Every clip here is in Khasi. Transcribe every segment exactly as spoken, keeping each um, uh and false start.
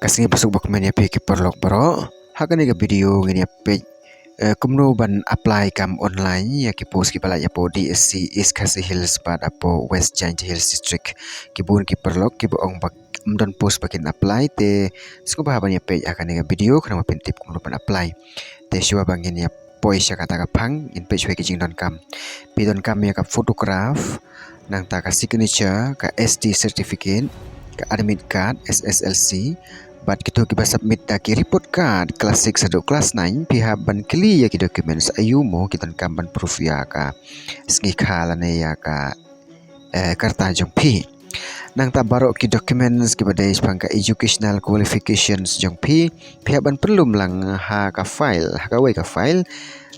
Ka sngi ba suk ba kmen ïa phi ki paralok baroh. Ha kane ka video ngin ïa peit, eh, kumno ban apply kam online ïa ki post kiba lait hapoh D S C East Khasi Hills bad hapoh West Jaintia Hills District. Ki bun ki paralok kiba ong ba ym don post ba kin apply, te sngewbha ban ïa peit ha kane ka video khnang ba phin tip kumno ban apply. Te shuwa ba ngin ïa poi sha kata ka phang, ngin peit shuwa ki jingdonkam. Phi donkam ïa ka photograph, nangta ka signature, ka S T certificate, ka admit card, S S L C, bad kito kiba submit da ki report card class six haduh class nine, phi hap ban kylli ïa ki documents aïu mo ki donkam ban proof ïa ka sngi kha lane ïa ka, eh, karta jong phi. Nangta baroh ki documents kiba dei shaphang ka educational qualifications jong phi, phi hap ban pynlum lang ha ka file, ha kawei ka file,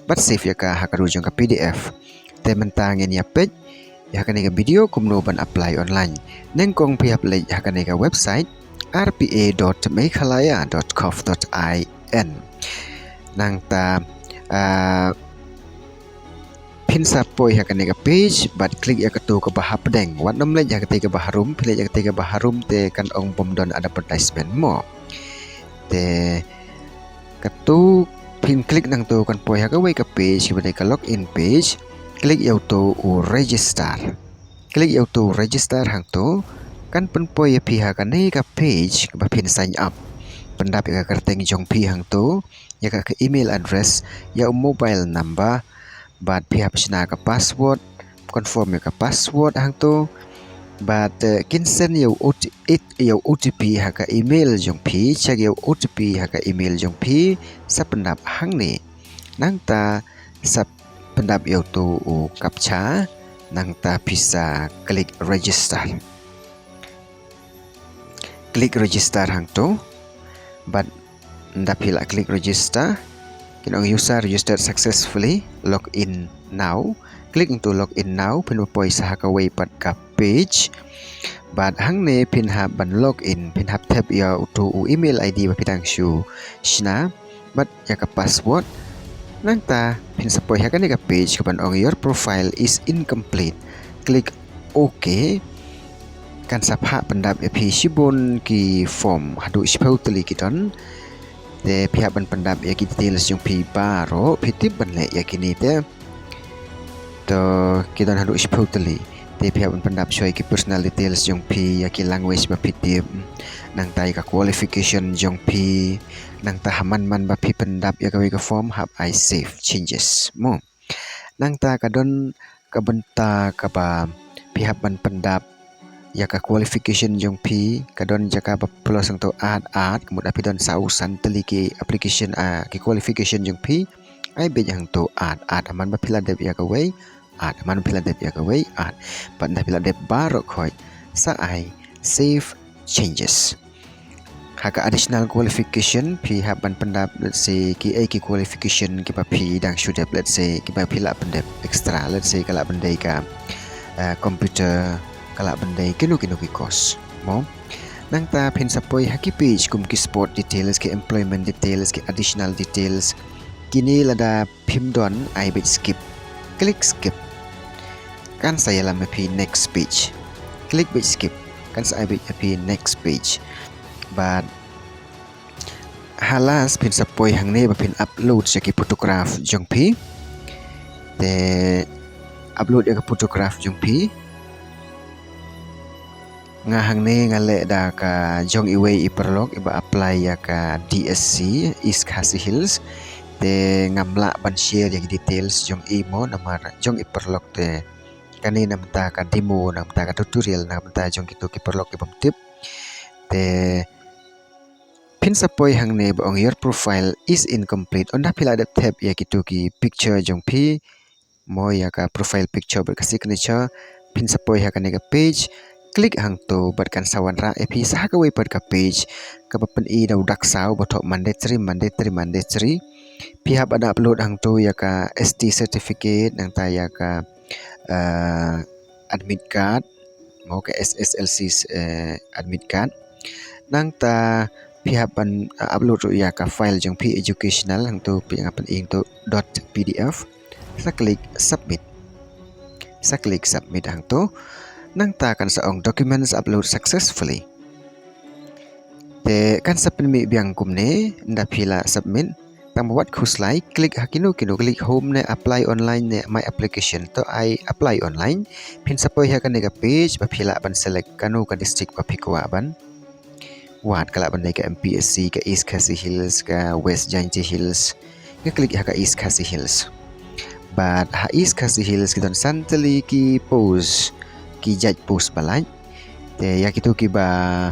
bad save ïa ka ha ka ruh jong ka P D F. Te mynta ngin ïa peit ïa kane ka video kumno ban apply online. Nyngkong phi hap leit ha kane ka website R P A dot meghalaya dot gov dot I N. Nangta, ah, phin sa poi ha kane ka page, bad click ïa kato kaba hapdeng. Wat nym leit ha katei kaba harum, phi leit ha katei kaba harum te kan ong bym don advertisement mo. Te kato phin click nangto kan poi ha kawei ka page, kaba dei ka login page, click ïa uto u register. Click ïa uto u register hangto, kan pynpoi ïa phi ha kane ka page kaba phin sign up. Pyndap ïa ka kyrteng jong phi hangto, ïa ka, ka email address, ïa u mobile number, bad phi hap shna ka password, confirm ïa ka password hangto, bad, eh, kin send ïa u O T P, ïa u O T P ha ka email jong phi, check ïa u O T P ha ka email jong phi, sa pyndap hangne. Nangta sa pyndap ïa uto u captcha, nangta phi sa click register. Click register hangto. Bad ynda phi la click register, kin ong user registered successfully, log in now. Click hangto log in now, phin poi sa ha kawei pat ka page. Bad hangne phin hap ban log in, phin hap thep ïa uto u email I D ba phi dang shu shna bad ïa ka password. Nangta phin sa poi ha kane ka page kaban ong your profile is incomplete. Click OK. Kan sa phah pyndap ïa phi shibun ki form, haduh shiphew tylli ki don. Te phi hap ban pyndap ïa ki details jong phi baroh, phi tip ban leh ïa kine te. To ki don haduh shiphew tylli. Te phi hap ban pyndap shuwa ïa ki personal details jong phi, ïa ki language ba phi tip, nangta ïa ka qualification jong phi, nangta ha man man ba phi pyndap ïa kawei ka form hap ai save changes mo. Nangta ka don ka bynta kaba phi hap ban pyndap ïa ka qualification jong phi, ka don jaka ba plus hangto add, add, ka mut da phi don saw san tylli ki application, ah, ki qualification jong phi, ai beit hangto add, add, ha man ba phi la dep ïa kawei, add, ha man ba phi la dep ïa kawei, add, bad ynda phi la dep baroh khoit, sa ai save changes. Ha ka additional qualification, phi hap ban pyndap, let's say, kiei ki qualification kiba phi dang shu dep, let's say, kiba phi lah pyndep extra, let's say, ka lah pyndep ka, eh, computer, ka lah pyndep kino kino ki course mo. Nangta phin sa poi ha ki page kum ki sport details, ki employment details, ki additional details. Kine lada phim don, ai beit skip. Click skip. Kan sa ïalam ïa phi next page. Click beit skip. Kan sa ai beit ïa phi next page. Bad ha last phin sa poi hangne ba phin upload ïa ki photograph jong phi. Te upload ïa ka photograph jong phi. Nga hangne nga leh da ka jong iwei i paralok iba apply ïa ka D S C East Khasi Hills. Te ngam lah ban share ïa ki details jong i mo, namar jong i paralok te kane na bynta ka demo, na bynta ka tutorial, na bynta jong kito ki paralok ki bym tip. Te phin sa poi hangne ba ong your profile is incomplete. Ynda phi la dep thep ïa kito ki picture jong phi, mo, ïa ka profile picture bad ka signature, phin sa poi ha kane ka page. Click hangto bad kan sa wanrah ïa phi sa ha kawei pat ka page kaba pyni da u dak saw ba thoh mandatory, mandatory, mandatory. Phi hap ban upload hangto ïa ka S T certificate, nangta ïa ka, eh, admit card, mo, ka S S L C, eh, admit card. Nangta phi hap ban, eh, upload ruh ïa ka file jong phi educational hangto, phi nga pyni hangto dot P D F. Sa click submit. Sa click submit hangto. Nangta kan sa ong documents upload successfully. Te kan sa pynmih biang kumne, ynda phi la submit. Tang ba wat khuslai, click ha kino kino, click home ne, apply online ne, my application, to ai apply online. Phin sa poi ha kane ka page ba phi lah ban select kano ka district ba phi kwah ban wad, ka lah ban dei ka M P S C, ka East Khasi Hills, ka West Jaintia Hills. Nga click ha ka East Khasi Hills. Bad ha East Khasi Hills ki don san tylli ki post, ki jait post ba lait. Te ïa kito kiba,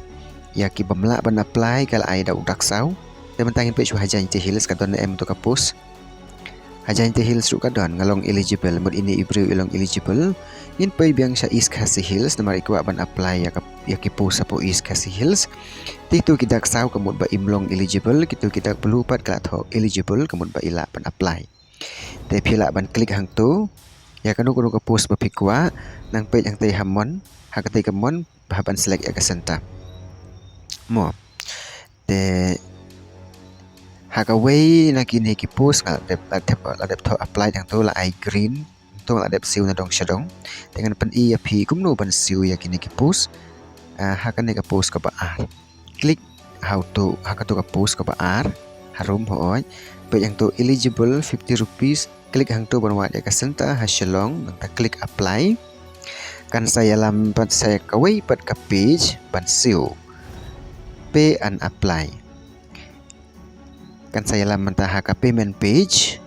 ïa kiba mlah ban apply ka la ai da u dak saw. Te mynta ngin peit shuwa ha Jaintia Hills ka don ne em to ka post. Ha Jaintia Hills ruh ka don, nga long eligible, mut ine i briew i long eligible. Ngin peit biang sha East Khasi Hills namar i kwah ban apply ïa ka, ïa ki post hapoh East Khasi Hills. Te kito ki dak saw ka mut ba im long eligible, kito ki dak blue pat ka la thoh eligible ka mut ba i lah ban apply. Te phi lah ban click hangto ïa kano kano ka post ba phi kwah, nang peit hangtei ha mon, ha katei ka mon ba hap ban select ïa ka center. Mo. Te ha kawei na kine ki post nga la dep, la dep, la dep thoh apply hangto, la ai green. Hangto nga la dep siew na dong sha dong. Te ngan pyni ïa phi kumno ban siew ïa kine ki post. Ah, ha kane ka post kaba ar. Click hangto, ha kato ka post kaba ar. Harum hooid. Peit hangto eligible fifty rupees. Click hangto ban wad ïa ka center ha Shillong, nangta click apply. Kan sa ïalam pat sha kawei pat ka page ban siew. Pay and apply. Kan sa ïalam mynta ha ka payment page.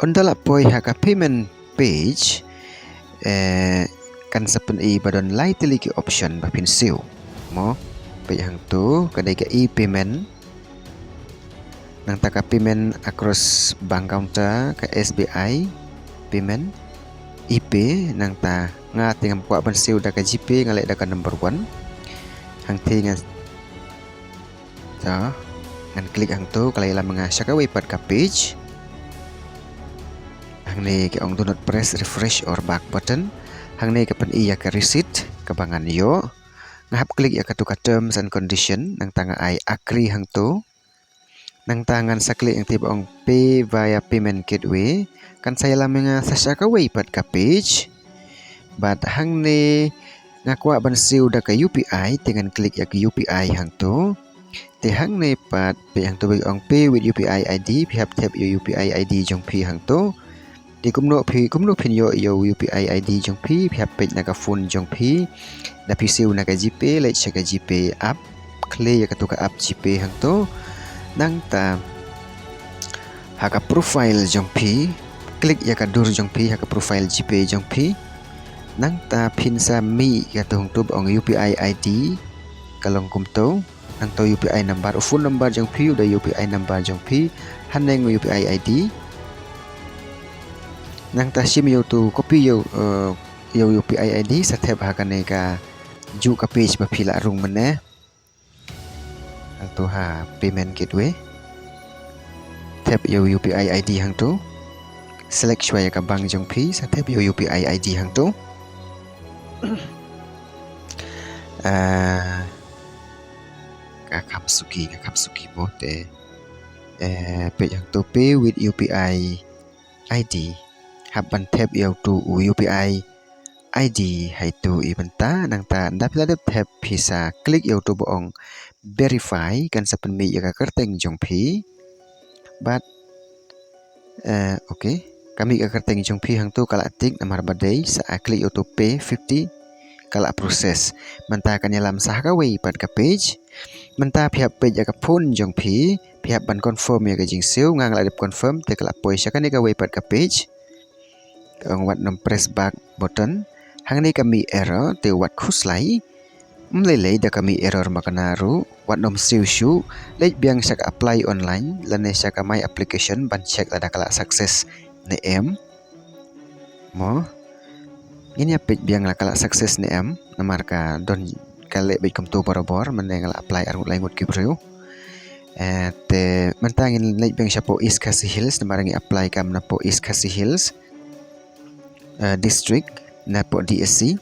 Ynda la poi ha ka payment page, eh, kan sa pyni ba don lai tylli ki option ba phin siew. Mo, peit hangto ka dei ka e-payment. Nangta ka payment across bank counter, ka S B I payment, e-pay, nangta nga te ngam kwah ban siew da ka GPay, nga leh da ka number one. Hangtei nga, to, ngan click hangto, ka la ïalam nga sha kawei pat ka page. Hangne ka ong do not press refresh or back button. Hangne ka pyni ïa ka receipt kaba ngan ïoh. Nga hap click ïa kato ka terms and condition, nangta nga ai agree hangto. Nangta ngan sa click hangtei ba ong pay via payment gateway. Kan sa ïalam nga sa sha kawei pat ka page. Bad hangne nga kwah ban siew da ka U P I, te ngan click ïa ka U P I hangto. Te hangne pat, peit hangto ba ong pay with U P I I D, phi hap thep ïa U P I I D jong phi hangto. Te kumno phi, kumno phin ïoh ïa u U P I I D jong phi, phi hap peit na ka phone jong phi. Da phi siew na ka GPay, leit sha ka GPay app. Khlei ïa kato ka app GPay hangto. Nangta ha ka profile jong phi, click ïa ka dur jong phi ha ka profile GPay jong phi. Nangta phin sa mih ïa kato hangto ba ong U P I I D ka long kumto. Nangta U P I number, u phone number jong phi, u da U P I number jong phi, haneng U P I I D. Nangta shim ïa uto copy ïa u, eh, ïa u U P I ID, sa thep ha kane ka juh ka page ba phi la rung mynne. Hangto ha payment gateway. Thep ïa u U P I ID hangto. Select shuwa ïa ka bank jong phi, sa thep ïa u U P I ID hangto. Ah, ka kham suki, ka kham suki mo te. Eh, peit hangto pay with U P I ID. Hap ban thep ïa uto u U P I ID ha itu i bynta, nangta ynda phi la dep thep phi sa click ïa uto ba ong verify, kan sa pynmih ïa ka kyrteng jong phi. Bad, eh, okay. Ka mih ka kyrteng jong phi hangto ka la tick namar ba dei, sa click ïa uto pay fifty, ka la process. Mynta kan ïalam sa ha kawei pat ka page. Mynta phi hap peit ïa ka phone jong phi, phi hap ban confirm ïa ka jingsiew, nga nga la dep confirm, te ka la poi sha kane kawei pat ka page. Ka ong wat nym press back button. Hangne ka mih error, te wat khuslai. Ym lei lei da ka mih error ma kane ruh, wat nym siew shuh, leit biang sha ka apply online, lane sha ka my application, ban check lada ka la success ne em. Mo. Ngin ïa peit biang la ka la success ne em, namar ka don ka leh beit kumto barabor, mynne nga la apply arngut laingut ki briew. Eh, te mynta ngin leit biang shapoh East Khasi Hills, namar ngi apply kam napoh East Khasi Hills, eh, district, napoh D S C.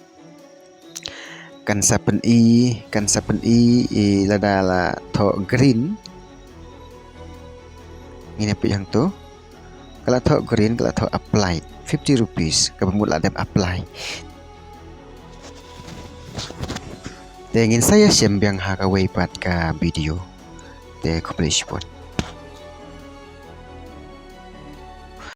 Kan sa pyni, kan sa pyni, eh, lada la thoh green. Ngin ïa peit hangto. Ka la thoh green, ka la thoh apply. Fifty rupees, kaba mut la dep apply. Te ngin sa ïashem biang ha kawei pat ka video. Te khublei shibun.